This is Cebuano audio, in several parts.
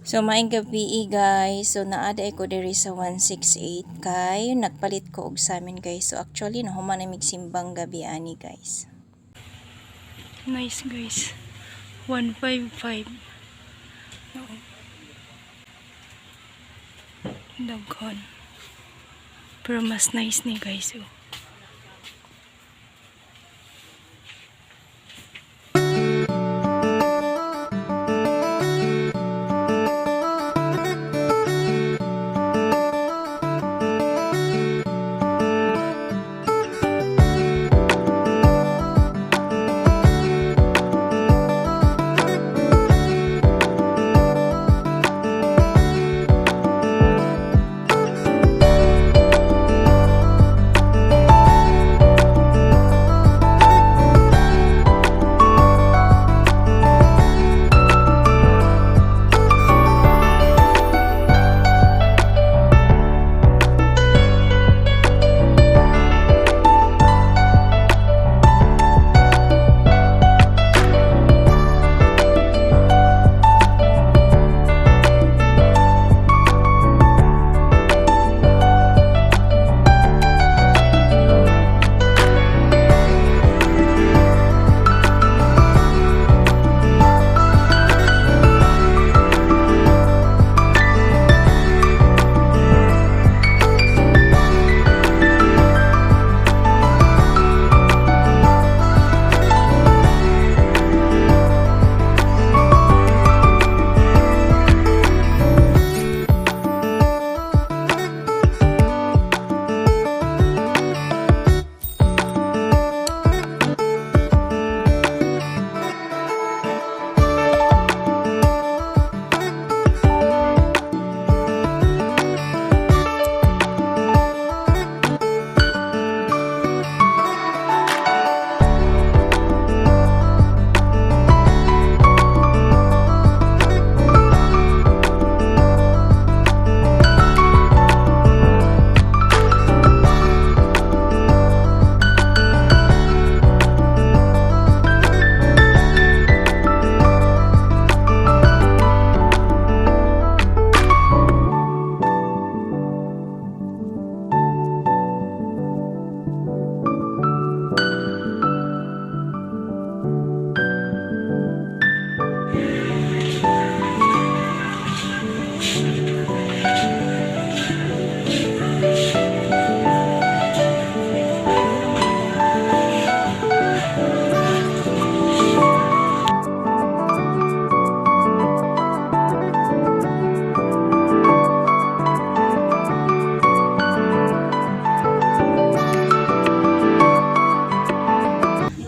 So maayong gabi, guys. So naa diay ko diri sa 168 kay nagpalit ko og samin, guys. So actually nahuman na mig simbang gabi ani, guys. Nice, guys. 155. Oo. Daghan. Pero mas nice ni, guys. Oh.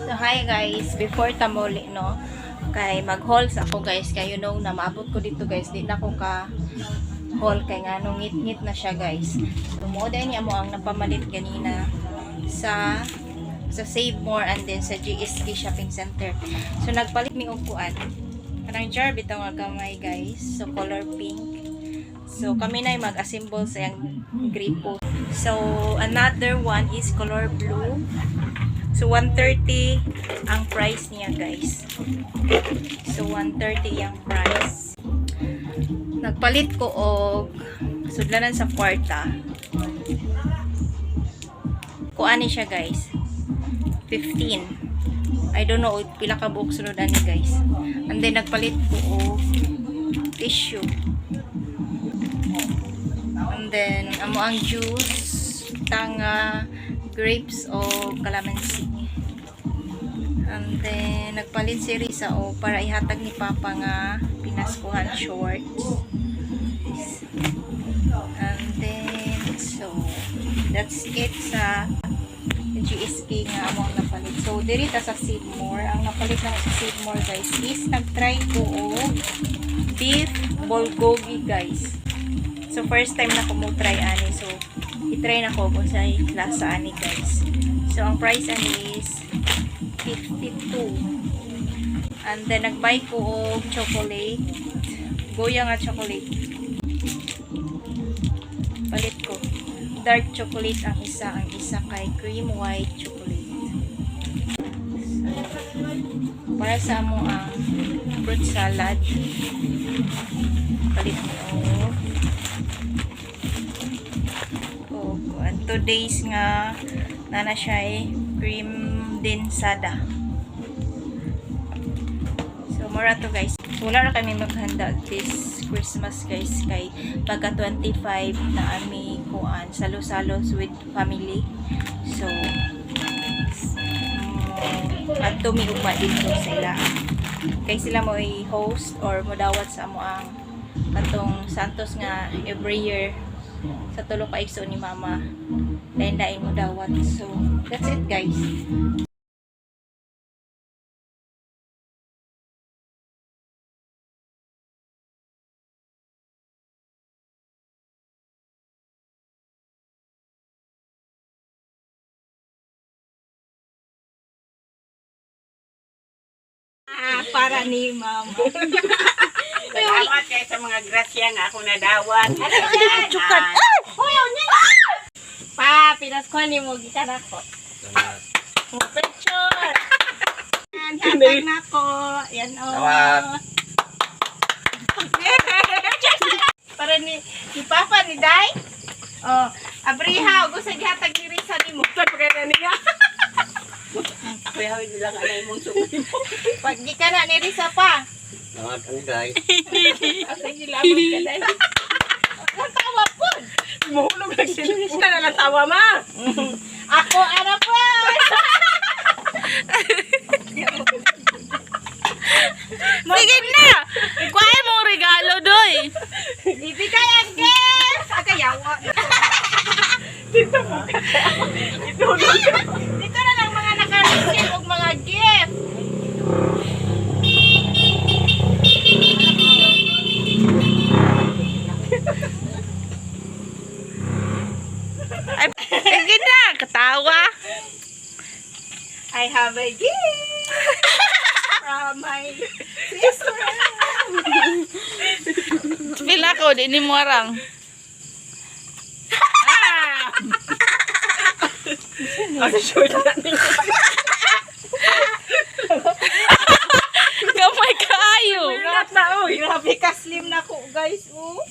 So hi guys, before ta muli, no, kay mag-haul sa ako, guys, kay you know na maabot ko dito, guys, di na ko ka haul kay nga nung ngit-ngit na siya, guys. So mo din niya mo ang napamalit ganina sa Save More and then sa GSK Shopping Center. So nagpalit mi og kuan. Kanang jar bitaw nga gamay, guys. So color pink. So kami na mag-assemble sa iyang gripo. So another one is color blue. So 130 ang price niya, guys. So 130 yung price. Nagpalit ko og sudlanan sa kwarta. Kuani siya, guys. 15. I don't know pila ka buok sulod ani, guys. And then nagpalit ko og tissue. And then amo ang juice, tanga, grapes o calamansi. And then, nagpalit si Risa o para ihatag ni Papa nga pinaskuhan shorts. And then, so, that's it sa GSK nga amo ang napalit. So, diri ta sa Save More. Ang napalit na sa Save More, guys, is nag-try ko og beef bulgogi, guys. So, first time na ko mo try ani. So, i-try na ko kung sa lasa ani, guys. So, ang price ani is 52. And then, nag-buy ko og chocolate. Goya nga chocolate. Palit ko. Dark chocolate ang isa. Ang isa kay cream white chocolate. So, para sa amo ang fruit salad. Palit ni og kuan 2 days nga nana siya eh, cream din sada. So mura to, guys. Wala ra kami maghanda this Christmas, guys, kay pagka 25 na ami kuan salo-salo with family. So adto mi ugma dito sa ila. Kay sila mo i-host or modawat sa amo ang katong Santos nga every year sa tulo ka igsoon ni Mama. Lain-lain mo dawat. So that's it, guys. Ah, para ni Mama. Salamat kayo sa mga grasya nga ako nadawat. Chukat. Pa, pinaskuhan ni mo gikan ako. Mo picture. Yan, hatag na ko. Yan oh. Salamat. Para ni Papa ni Dai. Oh, abriha og usa gihatag ni Risa nimo. Ako yawin nilang anay mong sungay mo. Pag gikan na ni Risa pa. Salamat kami, guys. Sige, lamang ka dahil. Ang tawa po. Muhulog lang sila. Na lang tawa, ma. Ako ana po. Sige na! Kuha mong regalo, doy! Ibigay ang gift. Agayawa. Dito mo ka. Dito na lang mga naka-receive og mga gift. Ay, sige na! Katawa! I have a gift from my sister. Pila ko, di ni mo arang. Ang short na niya. Gamay kaayo! Inat na, oy. Grabe ka slim na ko, guys. Oh.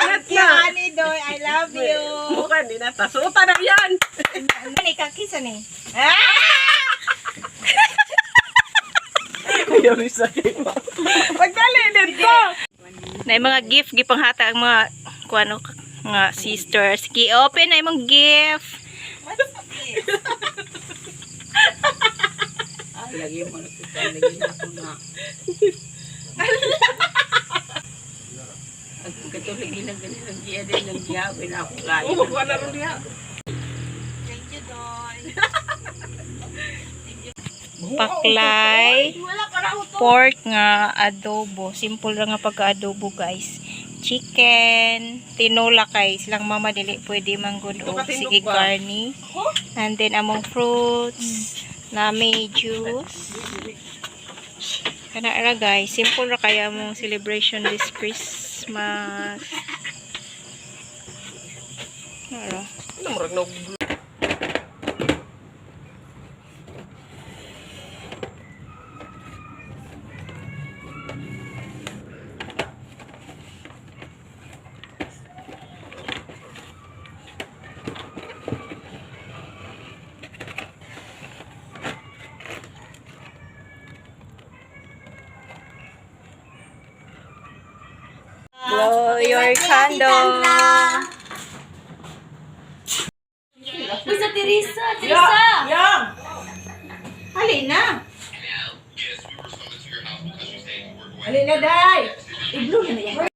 Inat na. Ani Doy, I love you. Mukha, di na. Tasuta na yan. Ani kakisa ni. Ah! Ayaw ni sa ma. Pagdali dito. Na yung mga gift gipanghatag ang mga kuano mga sisters. Gi open na imong gift. Lagi mo na kita. Lagi na ako na. At katuloy na ganun ang giya din ang giya. Ako kayo. Umukuha na rin niya. Thank you, Doy. Paklay. Pork nga adobo. Simple lang nga pagka-adobo, guys. Chicken, tinola kay silang mama dili pwede manggod og sige karni. And then among fruits, nami juice. Kana ra, guys, simple ra kaya among celebration this Christmas. Ano? Blow your candle. Uy, sa Teresa! Teresa! Yang! Halina. Alin na, day! I-blow na yan.